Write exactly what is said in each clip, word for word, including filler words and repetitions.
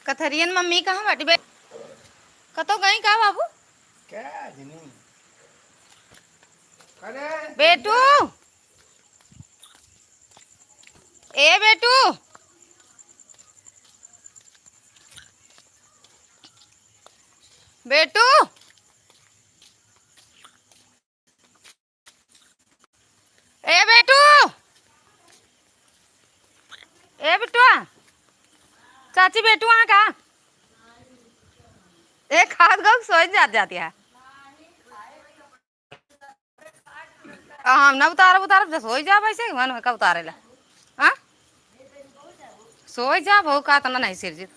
कथरियन मम्मी कहाँ बाटी बे? कतो गई का बाबू? क्या जनी? अरे बेटू, ए बेटू, बेटू, ए बेटू, ए बेटुआ, चाची बेटू वहाँ का? ए खात गो सोच जात जाती है। आ, हम ना उतारब, उतारब, जस होई जाब ऐसे, मन का उतारे ला। हाँ? सोई जाब, हो का तना नहीं सिरजित।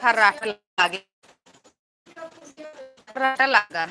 फर्राटा लागे। फर्राटा लागा।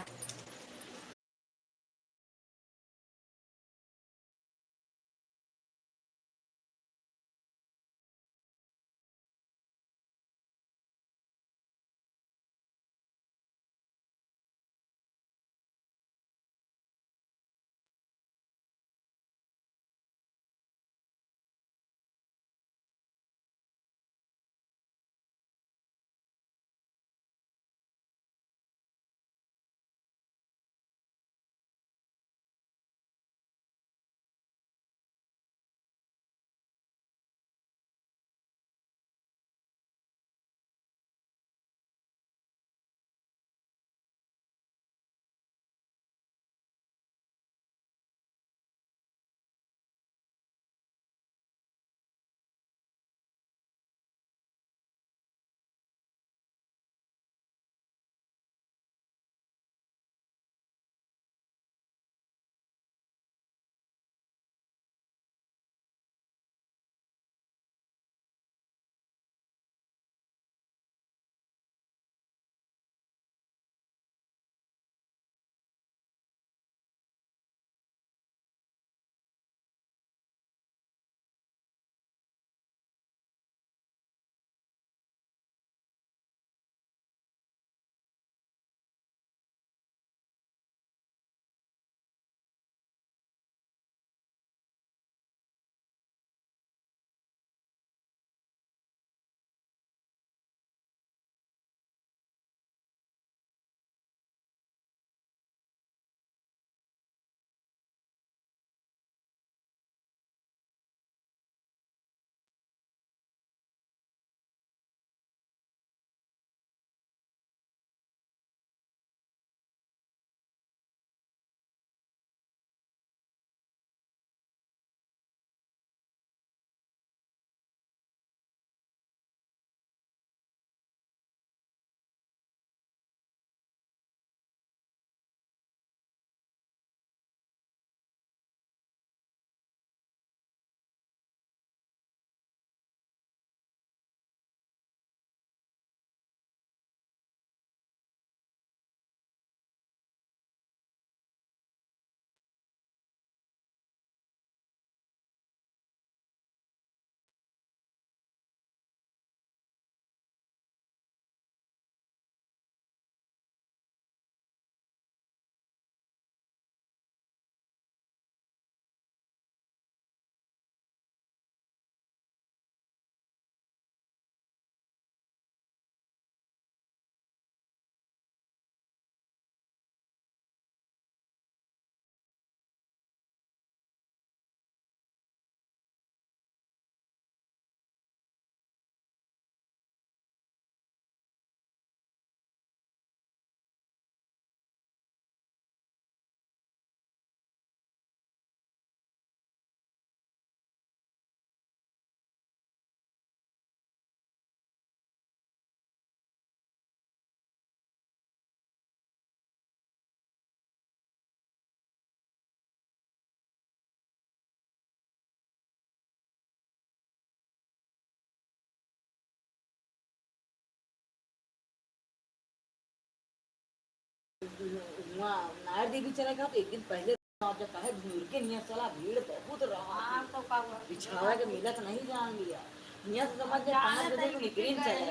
वहाँ नायर देवी चले गए तो एक दिन पहले, जब कहे घूर के निया चला, भीड़ बहुत रहा। हाँ, तो का हुआ? बिछावा के मिलत नहीं जान लिया। निया से समझ में पाँच बजे तो निकल चले।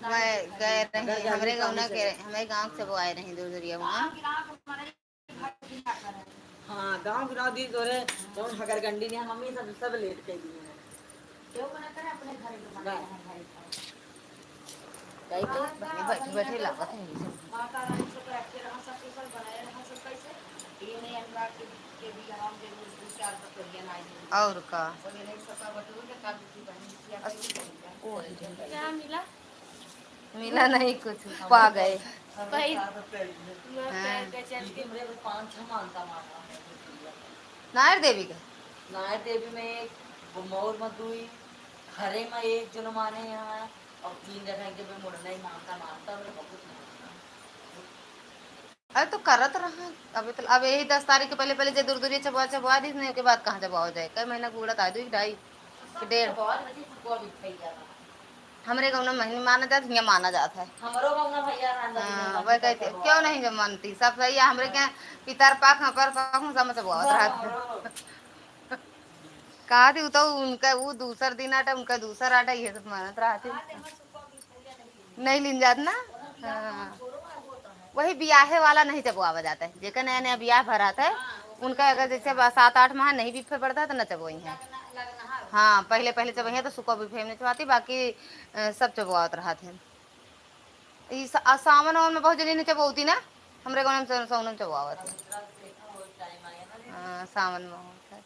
गए, गए रहे, हमरे गाँव के, हमरे गाँव से वो आए रहे, दूर दूरिया वहाँ। हाँ, गाँव के नाम दी तोरे, जौन हकरगंडी ने हम ही सब, सब लेट के दिए हैं। कहीं तो बैठे बैठे लागत है ये सब। और का? क्या मिला? मिला नहीं कुछ, पा गए। भाई, हाँ। नायर देवी के? नायर देवी में एक, मौर में दुई, घरे में एक जन माने यहाँ, और तीन जगह के भी मुड़ना ही मानता, मानता, हमरे बहुत मानता। अरे तो करत रहा, अबे तो, अब यही दस तारीख के पहले, पहले जे दूर दूर चबवा, चबवा दी, नहीं, ओके बाद कहाँ चबवा हो जाए, कई महीना के उड़त आ, दुई ढाई, डेढ़। हमरे गाँव में महीने माना जात, हियाँ माना जात है। हमरो गाँव में भैया रहन, हाँ, वह कहते, "क्यों नहीं जब मानती? सब सही है, हमरे के पितर पाक, हपर पाक, हम सब में चबवावत रहत है।" कहा थी, उ तो उनका, उ दूसर दिन आटा, उनका दूसर आटा, ये सब मानत रहत है। नहीं लीन जात ना? हाँ। वही बियाहे वाला नहीं चबवावा जाता है, जेकर नया नया बियाह भरात है, उनका अगर जैसे बा-, सात आठ माह नहीं बिफे पड़ता है तो न चबोई हैं। हाँ, पहले, पहले चबोई हैं तो सुको बिफे में चबाती, बाकी, अ, सब चबवावत रहत हैं। ई सा-, आ, सावन वावन में बहुत जल्दी नहीं चबोती ना, हमरे गाँव में सा-, सावन में चबवावत है। हाँ, सावन में होता है।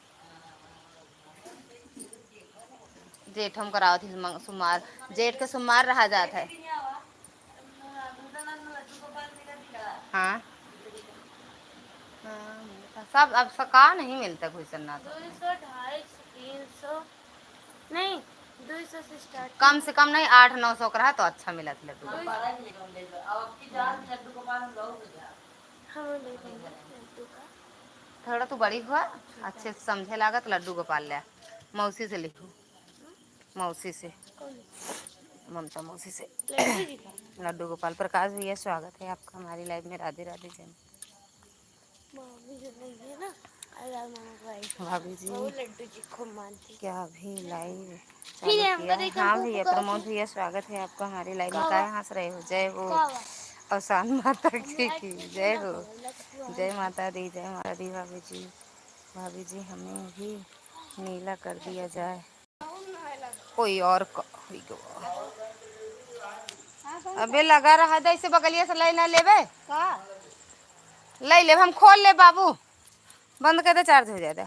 जेठ हम करावत ही मंग-, सोमवार, जेठ के सोमवार रहा जात है। हाँ। हाँ, सब अब सका नहीं मिलता घुसरना तो। दो सौ, ढाई सौ, तीन सौ, नहीं, दो सौ से start। कम से कम नहीं, आठ नौ सौ का रहा तो अच्छा मिला था लड्डू। दो सौ। हम ले लेंगे लड्डू का। थोड़ा तू बड़ी हुआ, अच्छे से समझे लागत, लड्डू गोपाल ले। मौसी से लिखू, मौसी से, कौन? ममता मौसी से। लड्डू जी का? लड्डू गोपाल। प्रकाश भैया, स्वागत है आपका हमारी live में। राधे राधे, जय। मम्मी जो नहीं है ना, अरे यार, मम्मी को आई। भाभी जी, वो लड्डू जी खूब मानती। क्या अभी live फिर चालू हम किया? करें हाँ भैया, प्रमोद भैया, स्वागत है आपका हमारी live में। काहे हंस रहे हो? जय हो। अवसान माता जी की जय हो। जय माता दी, जय माता दी। भाभी जी, भाभी जी, हमें भी नीला कर दिया जाए। कोई और क-, होई गवा। अबे लगा रहा, जैसे बगलिया से लाई ना लेबे। का? लाई लेब, हम खोल ले बाबू। बंद कर दे, charge हो जाए दे।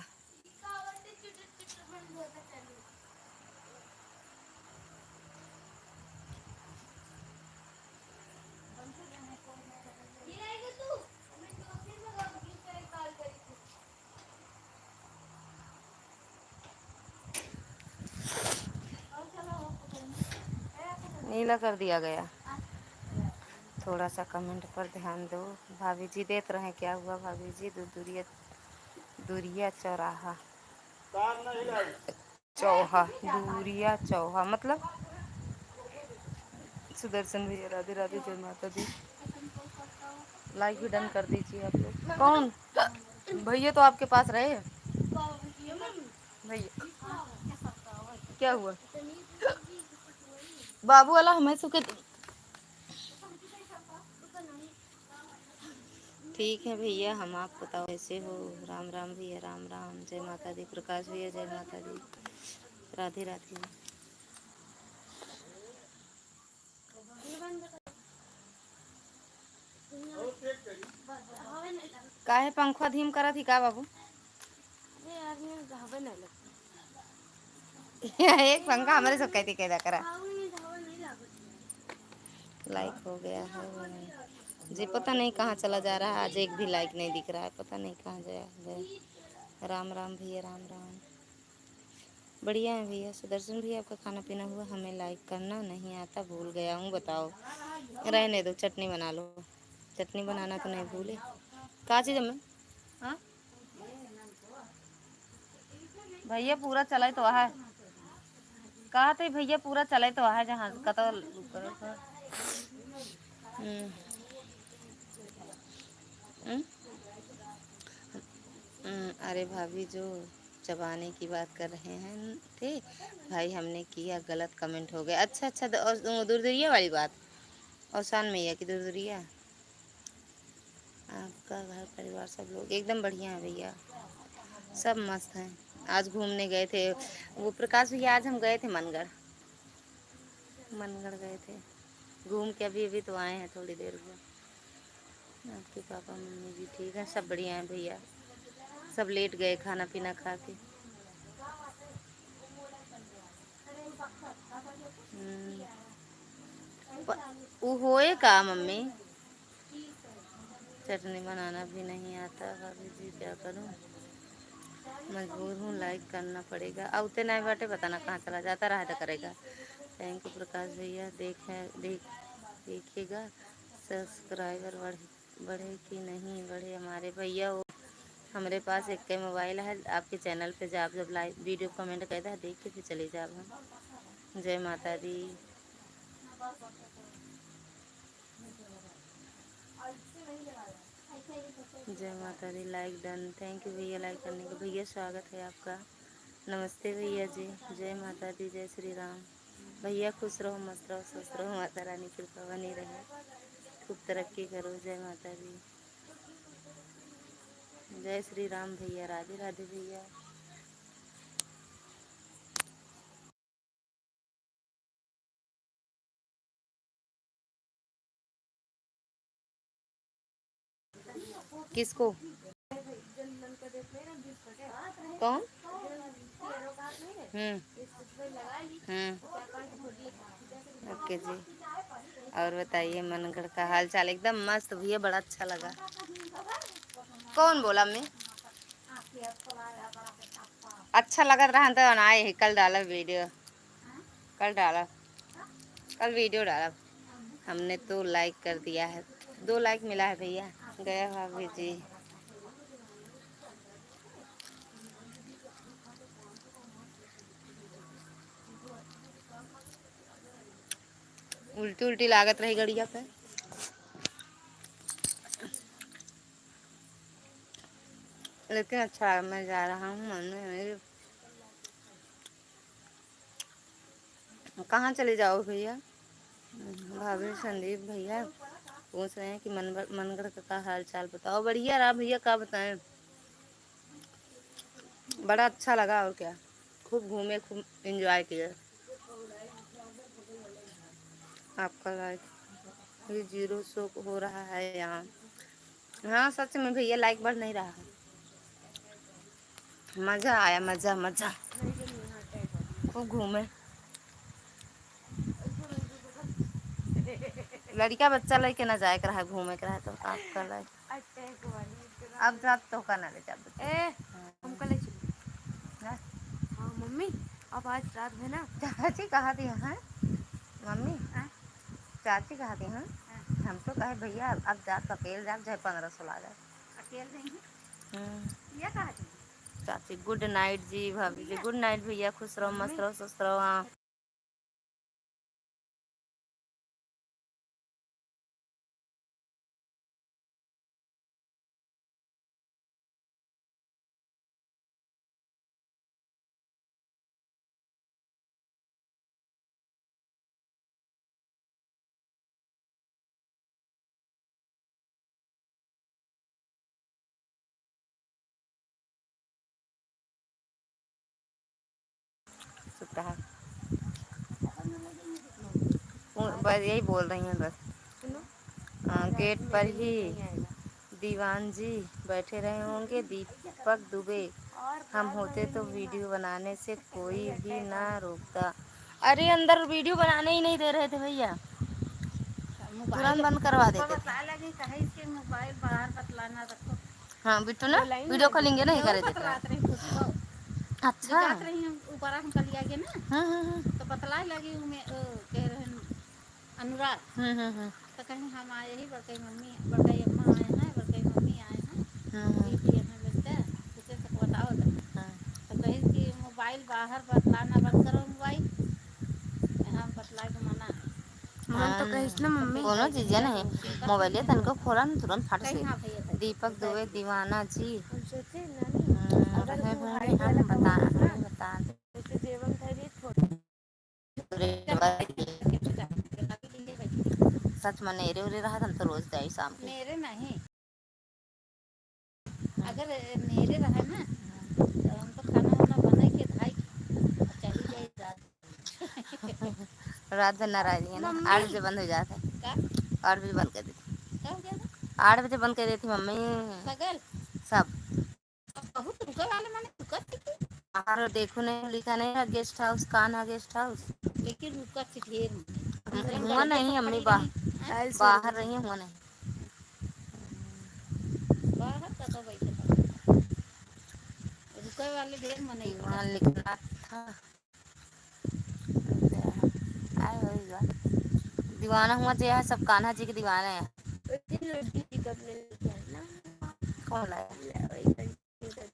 नीला कर दिया गया। थोड़ा सा comment पर ध्यान दो। भाभी जी देत रहे, क्या हुआ भाभी जी? दू-, दूरिया, दूरिया चौराहा। चौहा, दूरिया चौहा मतलब। सुदर्शन भैया, राधे राधे, जय माता दी। Like भी done कर दीजिए आप लोग। कौन? भैया तो आपके पास रहे। भैया, क्या हुआ? बाबू वाला हमें सुखे। ठीक है भैया, हम आप बताओ कैसे हो? राम राम भैया, राम राम। जय माता दी। प्रकाश भैया, जय माता दी। राधे राधे। काहे पंखवा धीम करत ही का बाबू? अरे यार, मैं हवा नहीं लगता। एक पंखा हमरे सब कहती कैदा करा। हवा में हवा नहीं लगता। Like हो गया है। जी, पता नहीं कहाँ चला जा रहा है, आज एक भी like नहीं दिख रहा है, पता नहीं कहाँ गया, गया। राम राम भैया, राम राम। बढ़िया है भैया। सुदर्शन भैया, आपका खाना पीना हुआ? हमें like करना नहीं आता, भूल गया हूँ, बताओ। रहने दो, चटनी बना लो। चटनी बनाना तो नहीं भूले। का चीज में? हाँ? भैया पूरा चले तो है। कहा थे भैया पूरा चले तो है, जहाँ कतो। हम्म। हम्म? हम्म, अरे भाभी, जो चबाने की बात कर रहे हैं थे भाई, हमने किया, गलत comment हो गया। अच्छा, अच्छा, द-, और वो दुरदुरिया वाली बात, औसान मैया की दुरदुरिया। आपका घर परिवार सब लोग एकदम बढ़िया है भैया, सब मस्त हैं। आज घूमने गए थे वो प्रकाश भैया, आज हम गए थे मनगढ़, मनगढ़ गए थे घूम के, अभी, अभी तो आए हैं थोड़ी देर हुआ। आपके पापा मम्मी जी ठीक हैं? सब बढ़िया हैं भैया, सब लेट गए खाना पीना खा के। हम्म। प-, उ होए का मम्मी? चटनी बनाना भी नहीं आता भाभी जी, क्या करूँ? मजबूर हूँ, लाइक करना पड़ेगा। अउते नहीं बाटे, पता ना कहाँ चला जाता, रहा तो करेगा। Thank you प्रकाश भैया। देखे, देख, देखिएगा, subscriber बढ़ बढ़े कि नहीं बढ़े हमारे भैया हो। हमरे पास एक्के मोबाइल है, आपके चैनल पे जाब, जब लाइव वीडियो कमेंट करता है, देख के फिर चले जाब हम। जय माता दी। जय माता दी, लाइक डन। Thank you भैया, लाइक करने के। भैया स्वागत है आपका। नमस्ते भैया जी, जय माता दी, जय श्री राम। भैया खुश रहो, मस्त रहो, स्वस्थ रहो, माता रानी कृपा बनी रहे, खूब तरक्की करो। जय माता दी, जय श्री राम भैया, राधे राधे भैया। किसको? कौन? हम्म। हम्म। OK जी, और बताइए मनगढ़ का हाल चाल? एकदम मस्त भैया, बड़ा अच्छा लगा। कौन बोला मैं? अच्छा लगत रहा तो बनाए ही, कल डाला वीडियो, कल डाला, कल वीडियो डाला। हमने तो लाइक कर दिया है, दो लाइक मिला है भैया। गया भाभी जी। उल्टी उल्टी लागत रही गड़िया पे। लेकिन अच्छा, मैं जा रहा हूँ, मम्मी मेरी। कहाँ चले जाओ भैया? भाभी संदीप भैया पूछ रहे हैं कि मनगढ़, मनगढ़ का, का हाल चाल बताओ। बढ़िया रहा भैया, का बताएं, बड़ा अच्छा लगा और क्या, खूब घूमे, खूब enjoy किए। आपका लाइक भी zero show हो रहा है यहाँ। हाँ, सच में भैया, लाइक बढ़ नहीं रहा है। मजा आया, मजा, मजा। खूब घूमे। लड़िका बच्चा लइके ना जाए के रहा, घूमे के रहा, तो आपका लाइक। अब रात तो का ना ले जाब। ए, हमका ले चली। हाँ? हाँ, मम्मी, अब आज रात में ना। चाची कहा थी, हाँ? मम्मी, हाँ? चाची कहा थी, हाँ? हाँ। हम तो कहे, "भैया, अब जात अकेल जाब, चाहे पन्द्रह सौ ला जाब।" अकेल नहीं। हम्म। ये कहा थी? चाची, good night जी, भाभी जी, good night भैया, खुश रहो, मस्त रहो, स्वस्थ रहो, हाँ। चुप रहा। वो बस यही बोल रही हैं बस। सुनो। हाँ, गेट पर ही दीवान जी बैठे रहे होंगे, दीपक दुबे। हम होते तो वीडियो बनाने से कोई भी ना रोकता। अरे, अंदर वीडियो बनाने ही नहीं दे रहे थे भैया, मोबाइल तुरंत बंद करवा देते थे। बतलाए लगी, कहे इसके मोबाइल बाहर बतलाना रखो। हाँ, बिट्टू ना, वीडियो कॉलिंग ना ही करे देते। बतलात रही खुद को। अच्छा। जात रही हम ऊपर, हम कलिया के ना। हम्म, हम्म, हम्म। तो बतलाए लगी, उ में, ओ, कह रहे हैं, अनुराग। हम्म, हम्म, हम्म। तो कहीं हम आए ही, बड़कई मम्मी, बड़कई अम्मा आए हैं, बड़कई मम्मी आए हैं। हम्म, हम्म। दीदी यहाँ लगता है, उसे तक बताओ तो। हाँ। तो कहीं कि मोबाइल बाहर बतलाना बंद करो, मोबाइल। यहाँ बतला के मना है। मन तो कहिस ना मम्मी। कोनो चीजे नहीं, मोबाइलिया तनको खोला न, तुरंत फट से। कहीं हाँ भैया, कहीं दीपक दुबे दीवाना जी। हम सोचे नानी, हम्म, अगर रहे वो होंगे, हाइट वाला हम बता, कमरा हम ना, बता दे। उसे जेबम धरी थोड़ा। सच में नेरे उरे रहा, हम तो रोज जाई शाम के। मेरे नहीं। अगर मेरे रहे ना, तो हम तो खाना वाना रात भर ना रह रही है ना, मम्मी। आठ बजे बंद हो जाता है। का? आठ बजे बंद कर देती। का हो गया था? आठ बजे बंद कर देती मम्मी। सगल? सब। बहुत रुके वाले माने रुकत थी। बाहर देखो नहीं, लिखा नहीं है guest house, कान्हा guest house। लेकिन रुकत थी ढेर। हुआ नहीं, अम्मी बा-, बाहर रही, हुआ नहीं। बाहर का तो बैठे था। रुके वाले ढेर मनई हुआ। वहाँ लिखना था। आए होई बा। दीवाना हुआ जे है, सब कान्हा जी के दीवाना है। उस दिन लड्डू जी कब ले लेके आए ना? कौन लाया? ले, वही लड्डू जी कब,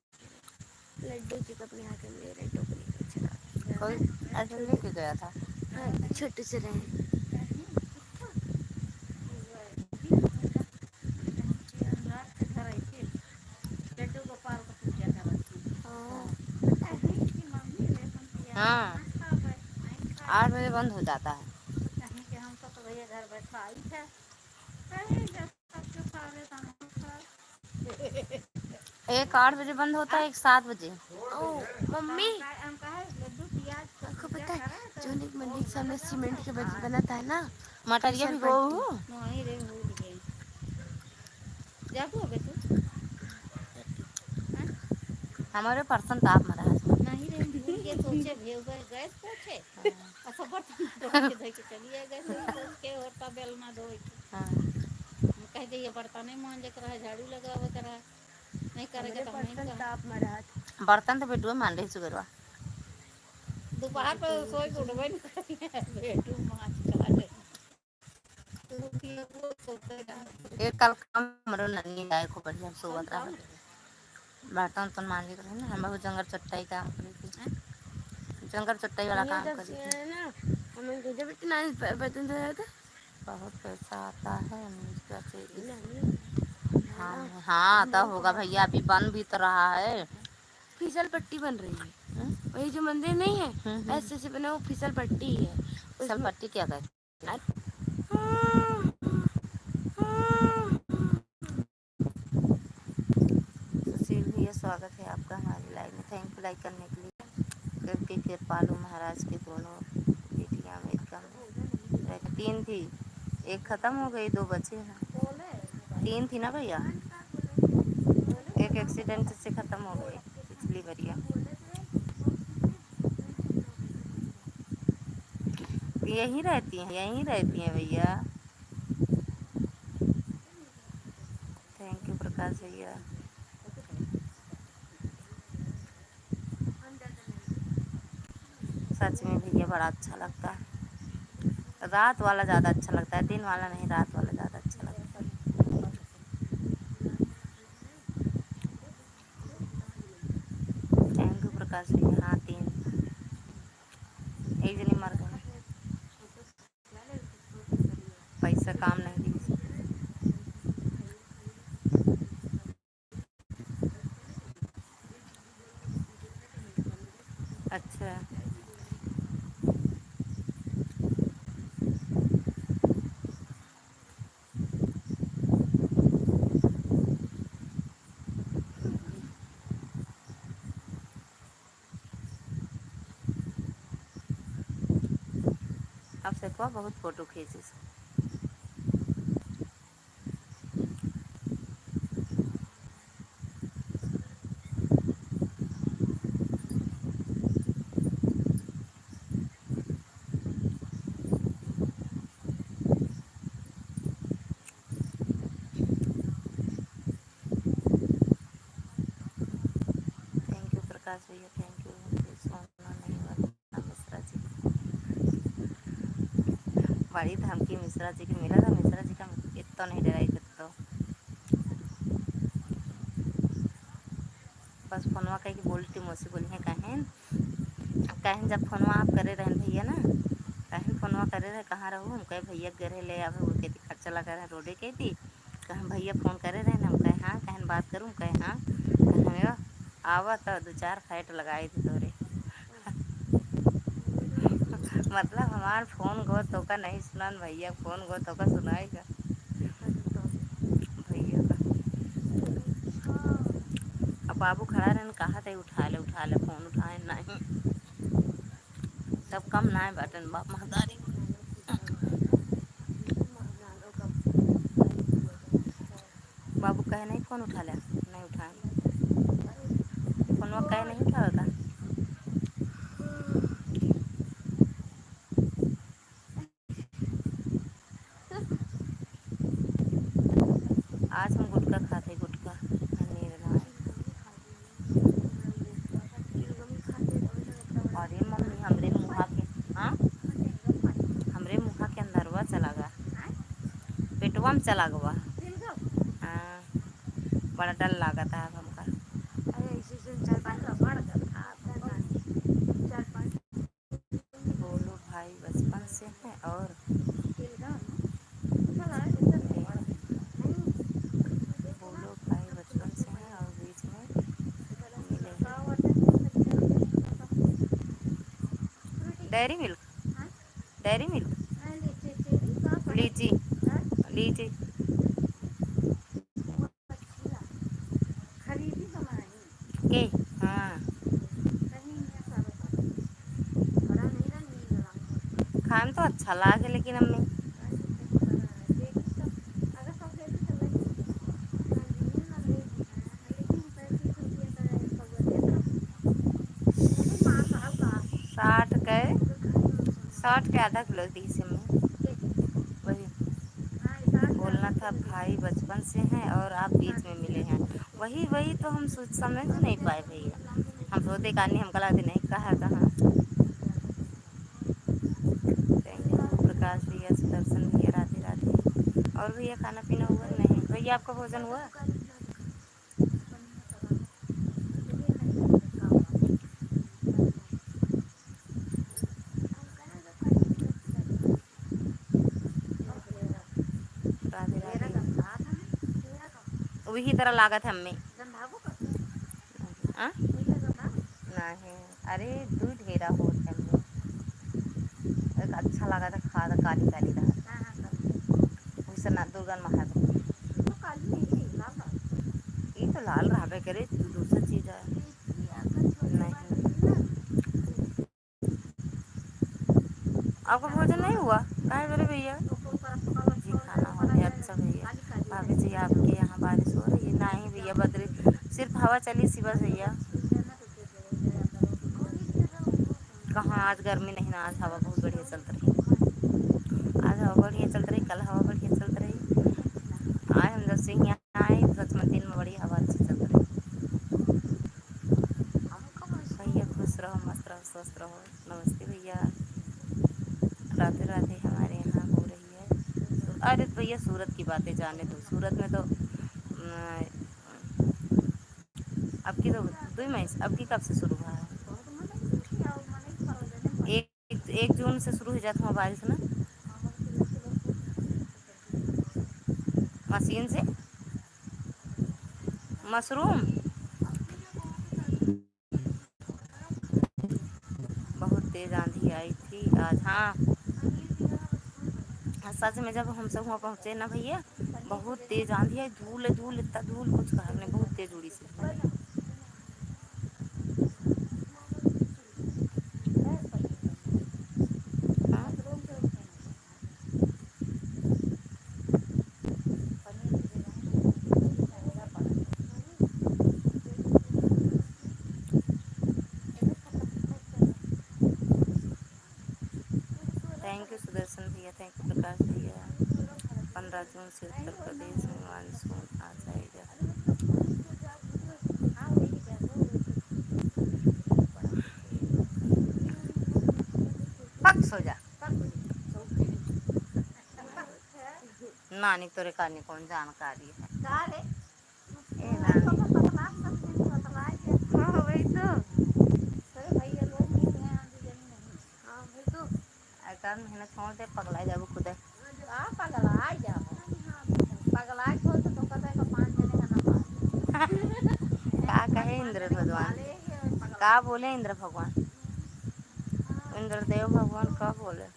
लड्डू जी कब ले आके मेरे टोकरी में चढ़ा दिया। कोई ऐसे लेके गया था? हाँ, छोटे से रहे। हाँ। हाँ, आठ बजे बंद हो जाता है। एक आठ बजे बंद होता है, एक सात बजे। ओ, मम्मी, आपको पता है, जोन एक मंदिर के सामने सीमेंट के बन-, बनत है ना, मटरिया भी गो हूँ। जाबू अबे तू? हाँ? हमारे परसन ताप मरा है। नहीं रे, हम भूल गए, सोचे भेवगर गैस पोछे। हाँ। अच्छा, बर्तन धो के, धो के चली आ गए, धो के होता बेलना धोए के। हाँ। हम कह दे, ये बर्तन नहीं मांजे के रहा, झाड़ू लगावे के रहा, नहीं करे के हमारे तो हम नहीं परसन कहा। ताप मरा है। बर्तन तो बेटुआ मान रही सुबेरवा। दोपहर पर सोई के उठबे नहीं करी, बेटू मांज कहा दे। एक कल काम हमरो ननी आए, खूब बढ़िया सोवत रहा। बर्तन उर्तन मांजे के रहे ना, हम बहुत जंगल चट्टाई काम करे थे। जंगल चट्टाई वाला काम करे थे। बहुत पैसा आता है अमेरिका से। हाँ, हाँ, आता होगा भैया, अभी बन भी तो रहा है। फिसल पट्टी बन रही है। हम्म? वही जो मंदिर नहीं है, हम्म, हम्म। ऐसे ऐसे बना, वो फिसल पट्टी है। फिसल पट्टी क्या कहते? सुशील भैया, स्वागत है आपका हमारे live में। Thank you like करने के लिए। क्योंकि कृपालु महाराज के दोनों बेटियां अमेरिका में रह-, तीन थी, एक खत्म हो गई, दो बचे हैं। तीन थी ना भैया, एक accident से खत्म हो गई पिछली बरिया। यहीं रहती हैं, यहीं रहती हैं भैया। Thank you प्रकाश भैया। सच में भैया बड़ा अच्छा लगता है, रात वाला ज़्यादा अच्छा लगता है, दिन वाला नहीं, रात वाला ज़्यादा अच्छा लगता है। Thank you प्रकाश भैया। हाँ, तीन, एक जनी मर गई। पैसा काम नहीं दी। अच्छा। अब सेठवा बहुत फोटो खींचिस। Thank you प्रकाश भैया, thank you। सोना नहीं बनता मिश्रा जी। बड़ी धमकी मिश्रा जी के मिला था, मिश्रा जी का इतना नहीं डराई कितना। बस फोनवा कह के बोलती मौसी बोली है, कहें, कहें जब फोनवा आप करे रहन भैया ना, कहें फोनवा करे रहे, "कहाँ रहू?" हम कहे, "भैया के घरे ले आवे, वो कहती खर्चा लगा रहे, रोडे कहती।" कहें, "भैया फोन करे रहे ना?" हम कहे, "हाँ।" कहें, "बात करूँ?" कहे, "हाँ।" कहें, "आवा तो दो चार फाइट लगाई दे तोरे।" मतलब हमार फोन गो तोका नहीं सुनान, भैया फोन गो तोका सुनाएगा। भैया का। अब बाबू खड़ा रहन, कहा थे, "उठा ले, उठा ले," फोन उठाए नहीं। तब कम नाय बाटन बाप महतारी। काहे नहीं फोन उठा ले? नहीं उठाए। फोनवा काहे नहीं उठावे का? आज हम गुटखा खाते, गुटखा। नींद ना आए। अरे मम्मी, हमरे मुहा के, हाँ? हमरे मुहा के अंदरवा चला गा। पेटवा में चला गवा। हाँ, बड़ा डर लागत है अब हमका। अरे, ऐसे, ऐसे चार पाँच रबड़ का था, चार पाँच। बोलो भाई बचपन से है और बोलो भाई बचपन से है और बीच में मिले हैं। डेयरी मिल्क, डेयरी मिल्क, लीची, लीची। के? हाँ। खाए में तो अच्छा लागे, लेकिन अम्मी साठ के, साठ के आधा किलो दी से अम्मी। वही बोलना था, भाई बचपन से हैं और आप बीच में मिले हैं। वही, वही तो हम सोच समझ नहीं पाए भैया। हम सोचे कानी, हमका लागत नहीं कहा कहाँ। Thank you प्रकाश भैया, सुदर्शन भैया, राधे राधे। और भैया खाना पीना हुआ नहीं? भैया आपका भोजन हुआ? राधे राधे। वही तरह लागत है हमें। हाँ? नहीं, अरे दू ढेरा होत है हमें। एक अच्छा लागत है खाद काली काली रहत। वैसे ना दुर्गन महादेव। ई तो लाल रहबे करे, तू दूसर चीज है। नहीं। आपका भोजन नहीं हुआ? काहे मेरे भैया? जी, खाना हो गया। अच्छा भैया, भाभी जी, आपके यहाँ बारिश हो रही है? नहीं भैया, बदरी, सिर्फ हवा चली सी बस भैया। कहाँ आज गर्मी नहीं ना, आज हवा बहुत बढ़िया चलत रही। आज हवा बढ़िया चलत रही, कल हवा बढ़िया चलत रही। आज हम जब से यहाँ आए, सच में दिन में बड़ी हवा अच्छी चलत रही। भैया खुश रहो, मस्त रहो, स्वस्थ रहो। नमस्ते भैया, राधे राधे। हमारे यहाँ हो रही है, अरे भैया सूरत की बातें जाने दो। सूरत में तो, अम, अब की तो दो मई से, अब की कब से शुरू हुआ है? एक, एक जून से शुरू हो जात हुआ बारिश ना। मशीन से मशरूम। बहुत तेज आंधी आई थी आज। हाँ, सच में जब हम सब हुआँ पहुँचे ना भैया, बहुत तेज आंधी आई, धूल, धूल, इतना धूल, कुछ कहने, बहुत तेज उड़ी सी धूल। हाँ? Thank you सुदर्शन भैया, thank you प्रकाश भैया। पन्द्रह जून से उत्तर प्रदेश में मानसून आ जाएगा। पक सो जा। नानी तोरे कानी कौन जानकारी है? का रे? ए नानी। हाँ, वही तो। अरे भैया लोग भी हैं, आंधी जनी नहीं। हाँ, वही तो। अरे कर मेहनत छोड़ दे, पगला जाबो खुदे। आ, पगला जाबो। पगला छोड़ तो, तो कहते हैं, पाँच जने का नंबर। का कहे इंद्र भगवान? का बोले इंद्र भगवान? इंद्रदेव भगवान का बोले?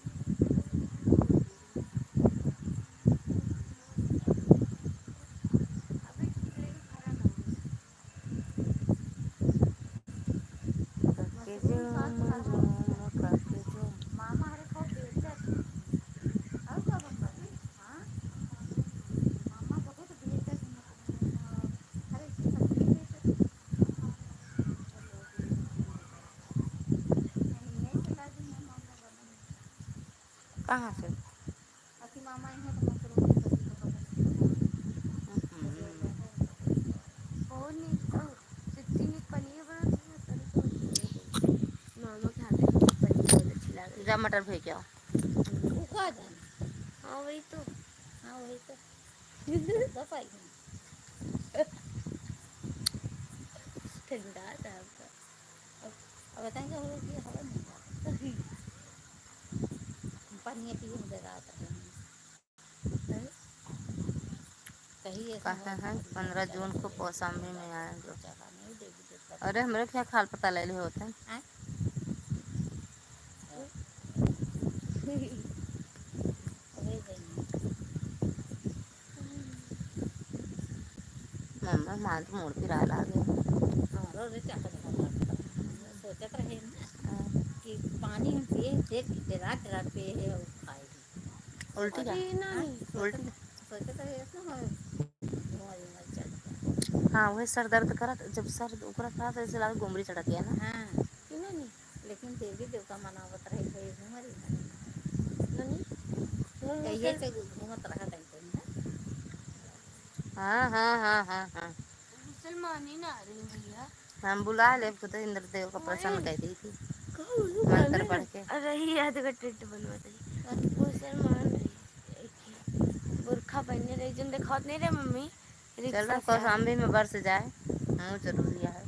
कहाँ से? अथी मामा यहाँ तो मत रोटी सब्जी तो पकड़ के। हम्म। और नहीं तो सिट्टी नहीं पनीर बनाती है, सर तो मामा के हाथ के पनीर बहुत अच्छी लागत है। जा मटर फेंक आओ। वो का जाने? हाँ, वही तो। हाँ, वही तो। दस आई हैं। ठंडा था आपका। अब, अब बताएंगे हम लोग कि हवा नहीं आ रही। पानी पिए में जगह आता है। कहिए कहे हैं, "पन्द्रह जून को कौशाम्बी में आएंगे।" अरे, हमरे क्या खाल पता ले ले होते हैं। हाँ? मम्मा, मान तो मोड़ पिराए लागे। हाँ, रो रे, क्या करेगा? सोचत रहे ना हाँ। कि पानी हम पिए, देख, डरा, डरा पिए है और खाए भी। उल्टी का? अरे, नहीं। उल्टी। सोचत रहे ना, हम धुआं, धुआं चढ़ गया। हाँ, वही सर दर्द करत, जब सर ओकरा करत, ऐसे लागे गोमरी चढ़त है ना। हाँ। कि नहीं, नहीं। लेकिन देवी देवता मनावत रहे, कोई घूमत ही नहीं। नहीं। कहिए से घूमत रहा कहीं, कहीं, हाँ? हाँ, हाँ, हाँ, हाँ, हाँ। मुसलमानी ना रही भैया। हम बुला लेब, खुद इंद्रदेव का प्रसन्न कर दी थी। कहू, मंत्र पढ़ के। अरे, ही याद का टेंट बनवा दे। मुसलमान रही, एक ही बुरखा पहने रही, जिन देखावत नहीं रहे मम्मी। चलो, रिक्शा से कौशाम्बी में बरस जाए, हाँ, जरूरी है।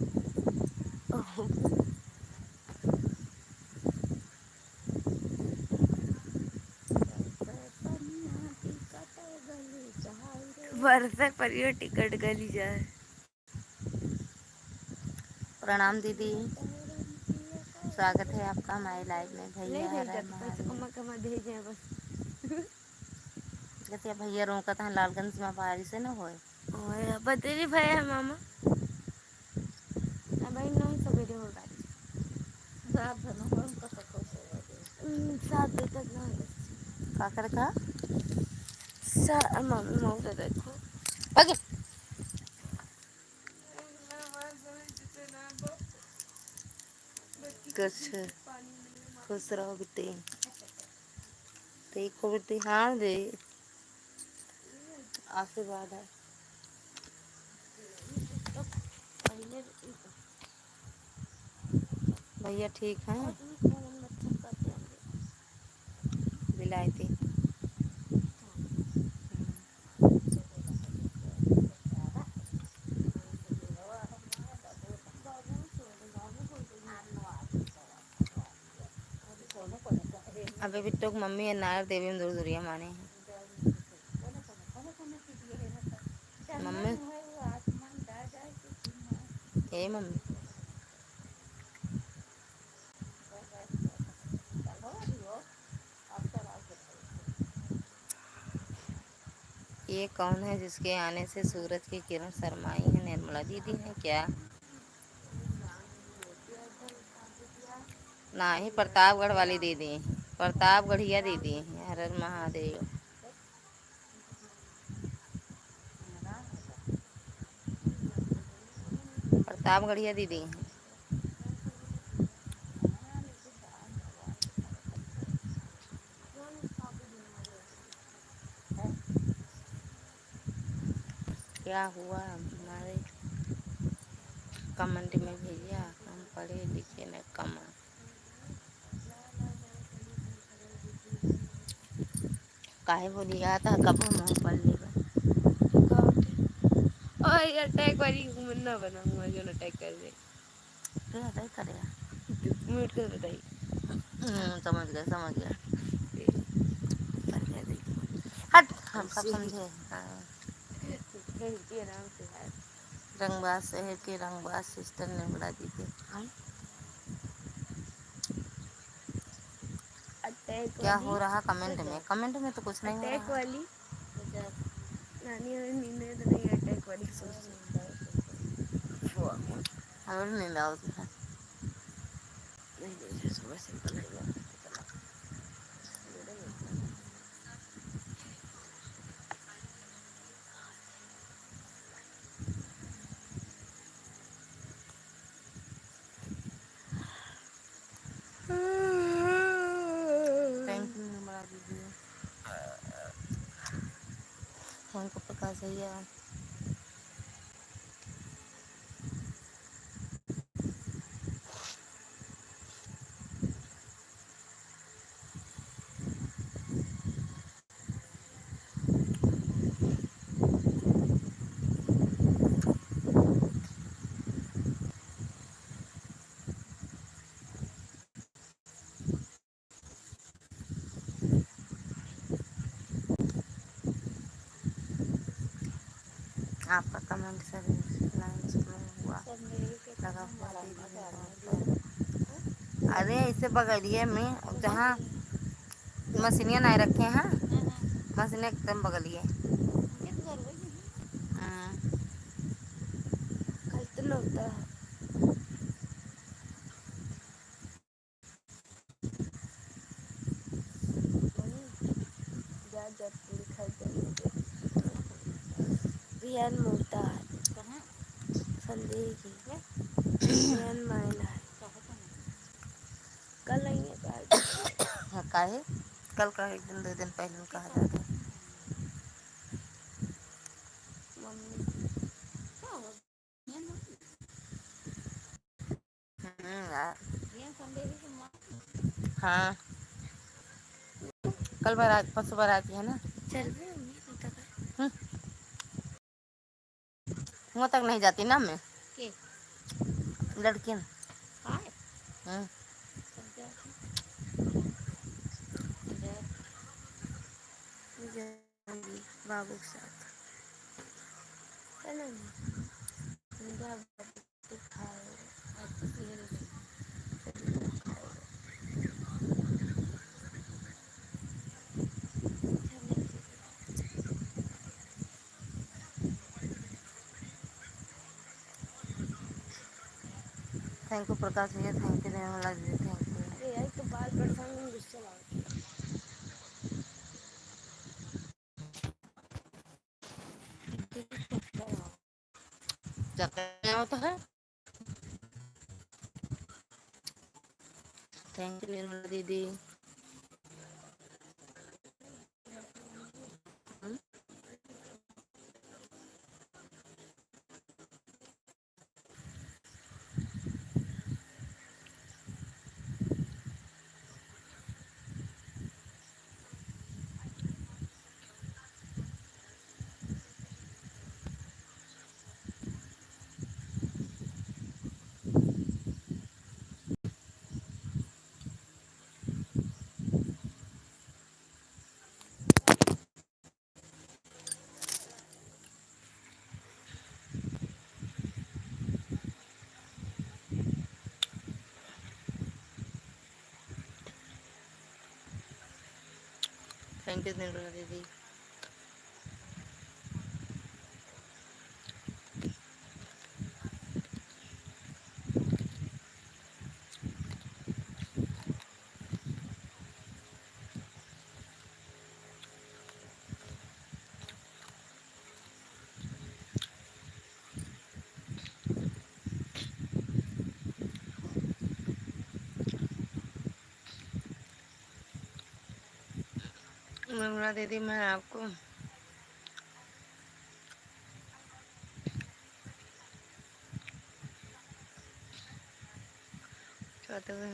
बरसे परियो टिकट गली जाए। प्रणाम दीदी, स्वागत है आपका हमारे live में। भैया नहीं हर हर भेजत, पैसे महादेव। कमा, कमा भेजे हैं बस। कहते हैं, भैया रोकत हैं लालगंज में बारिश है ना होए। ओए, बतेरी भैया है मामा। अब भाई नौ सवेरे होगा। रात भर ना होए, उनका सब कुछ होगा। हम्म, सात बजे तक ना होगा। का करे का? सा-, मामा, मामा देखो। आगे। कुछ खुश रहो बेटी। ठीक हो बेटी? हाँ दे, आशीर्वाद है। भैया ठीक हैं? बिलायती। अबे बिट्टू के मम्मी है नायर देवी में दूर दूरिया माने हैं। मम्मी, ए मम्मी। ये कौन है जिसके आने से सूरज की किरण शर्माई है? निर्मला दीदी है क्या? नाही, प्रतापगढ़ वाली दीदी, प्रतापगढ़िया दीदी, हर हर महादेव। प्रतापगढ़िया दीदी। क्या हुआ हमारे comment में भैया, हम पढ़े लिखे न कम। काहे बोली, या त कबो मुँह पढ़ लेबा। का होते? ओए, attack वाली घूमन ना बना हुआ, जो attack कर दे। के attack करे? Mute कर बताई। हम्म, समझ गए, समझ गए। पढ़ गए, देख। हट, हम सब समझे। हाँ। रंगबाज शहर के रंगबाज sister निर्मला दीदी। हाँ। Attack क्या वाली। हो रहा comment में? Comment में तो कुछ नहीं हो attack रहा। वाली। नानी और नींद तो नहीं, attack वाली सोच। हमें भी नींद आवत है। नहीं, नहीं, सुबह simple है। Thank you निर्मला दीदी, सही है। आपका कमेंट सर लाइन स्लो हुआ, लगा हुआ दीदी ने। अरे, ऐसे बगलिए में, जहाँ मशीनिया नहीं रखे हैं, मशीन एकदम बगलिए। हाँ। कल तो नौता है। जा, जा, पूरी खाई जाएंगे। बिहान मोटा है। कहाँ? संदेह की। क्या? बिहान मायला है। कहाँ, कहाँ? कल नहीं है, काल। हाँ, काहे? कल का एक दिन, दो दिन पहले में कहा जाता है। मम्मी। क्या हुआ? हम्म, यार। हाँ। कल बारात, परसों बारात है ना? चल रहे हैं, मम्मी, तू तो कर। हम्म। वहाँ तक नहीं जाती ना मैं। के? लड़कियाँ। हाँ। हम्म। सब जाती। जा। जा। बाबू के साथ। चलो ना। जा बाबू के खाए। Thank you प्रकाश भैया, thank you निर्मला दीदी, thank you। अरे यार, तो बाल परेशान में गुस्सा आ गया। जाता है। Thank you निर्मला दीदी। Thank you निर्मला दीदी। निर्मला दीदी, मैं आपको चाहते हुए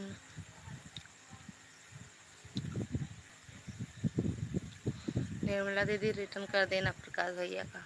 निर्मला दीदी return कर देना प्रकाश भैया का।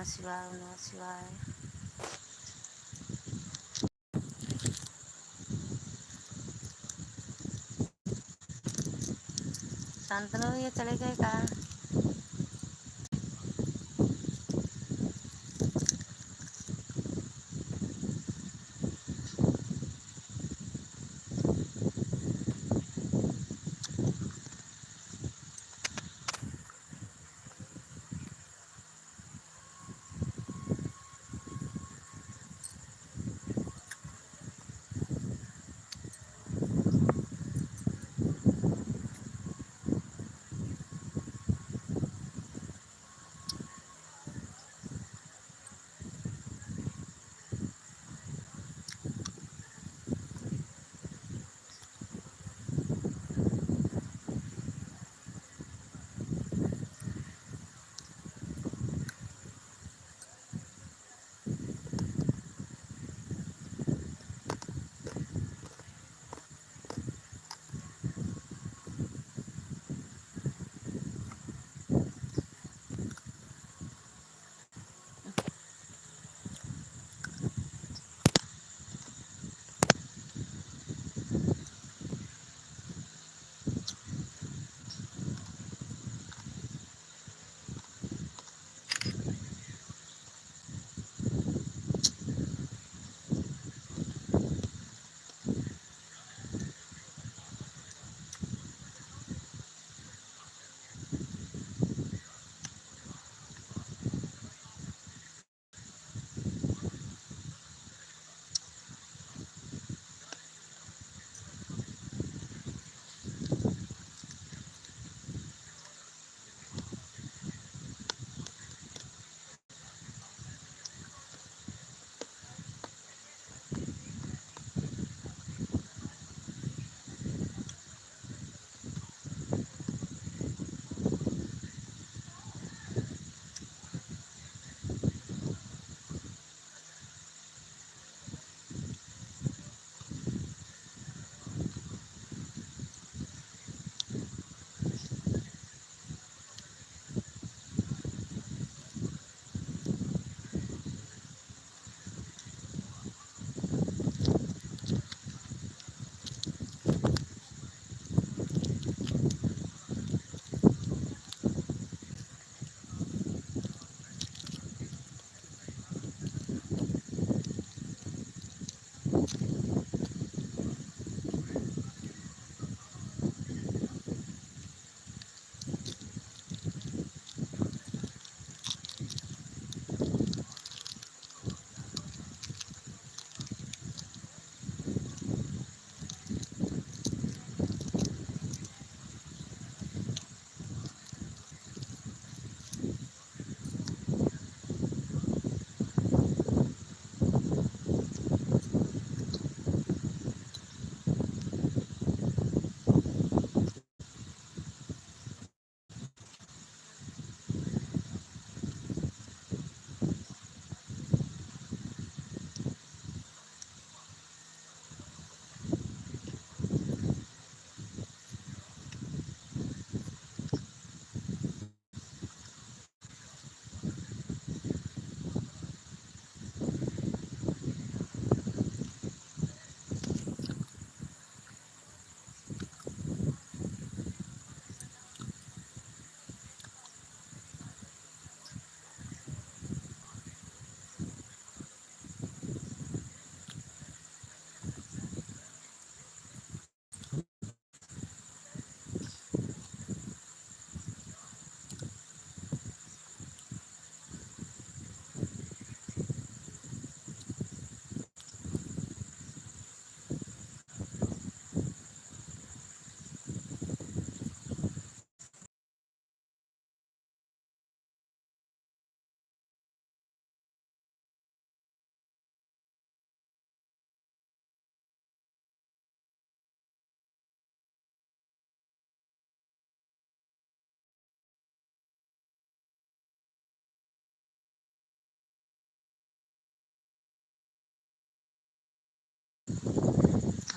शिवाय, ओम नमः शिवाय। शांतनु भैया चले गए का?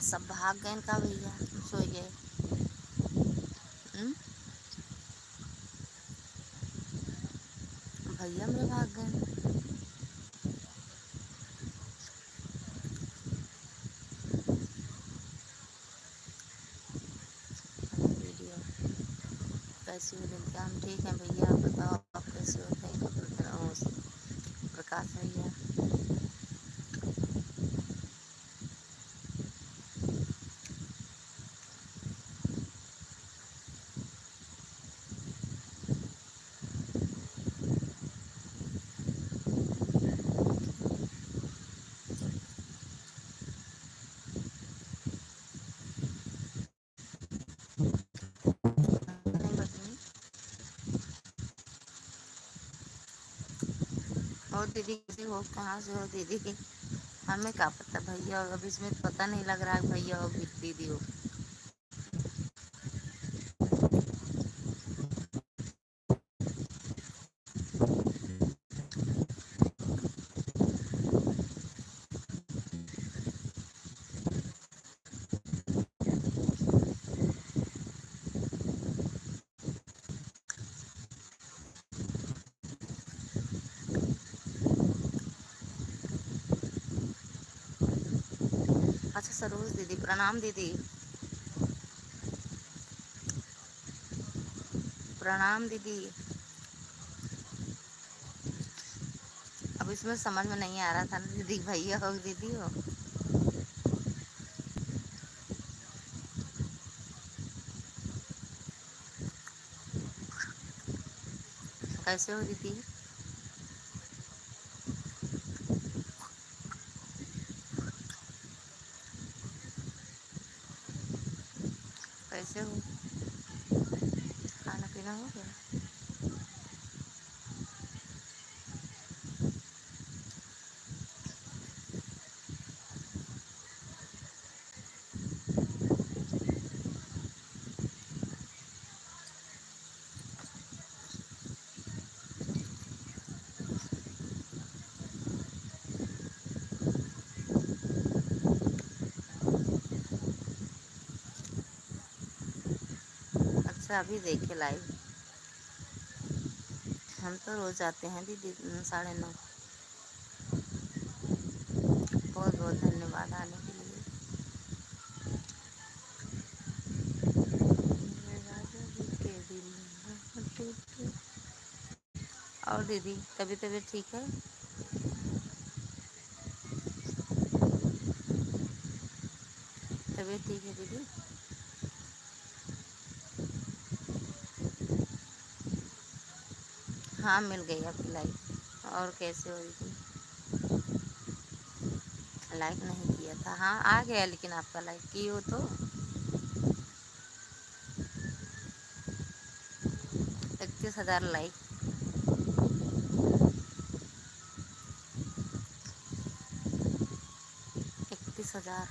सब भाग गए का भैया, सोए गए। हम्म? भैया मेरे भाग गए। कैसे हो? दिल के हम ठीक हैं भैया, आप बताओ आप कैसे हो? Thank you प्रकाश भैया। और दीदी कैसे हो, कहाँ से हो दीदी? हमें का पता भैया, अब इसमें पता नहीं लग रहा है भैया हो कि दीदी हो। अच्छा सरोज दीदी, प्रणाम दीदी। प्रणाम दीदी। अब इसमें समझ में नहीं आ रहा था ना दीदी, भैया हो दीदी हो। कैसे हो दीदी? कैसे हो? खाना पीना हो गया? अच्छा, अभी देखे live। हम तो रोज आते हैं दीदी, साढ़े नौ। बहुत बहुत धन्यवाद आने के लिए। और दीदी, तबीयत, तबीयत ठीक है? तबीयत ठीक है दीदी? हाँ, मिल गई आपकी live। और कैसे हो दीदी? Like नहीं किया था। हाँ, आ गया लेकिन आपका like की हो तो। इकतीस हजार like। इकतीस हजार।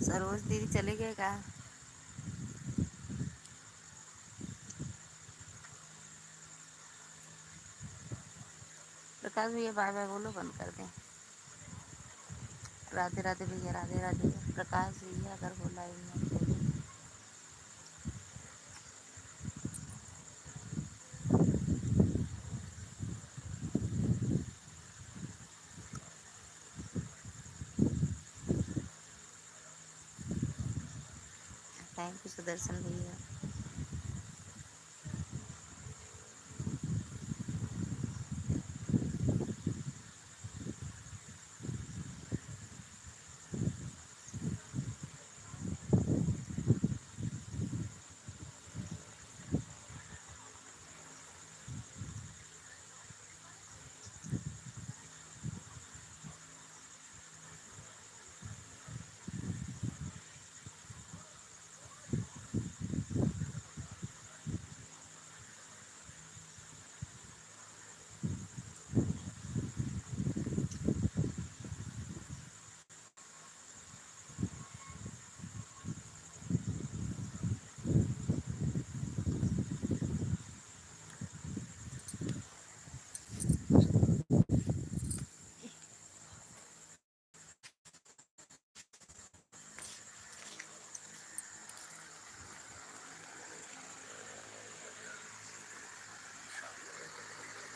सरोज दीदी चले गए का? प्रकाश भैया बाय बाय बोलो, बंद कर दें। राधे राधे भैया, राधे राधे। प्रकाश भैया अगर हो live में तो। Thank you सुदर्शन भैया।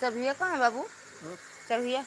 चरहिया कहाँ है बाबू? हाँ? चरहिया।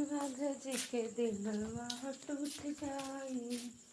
राजा जी के दिलवा टूट जाई।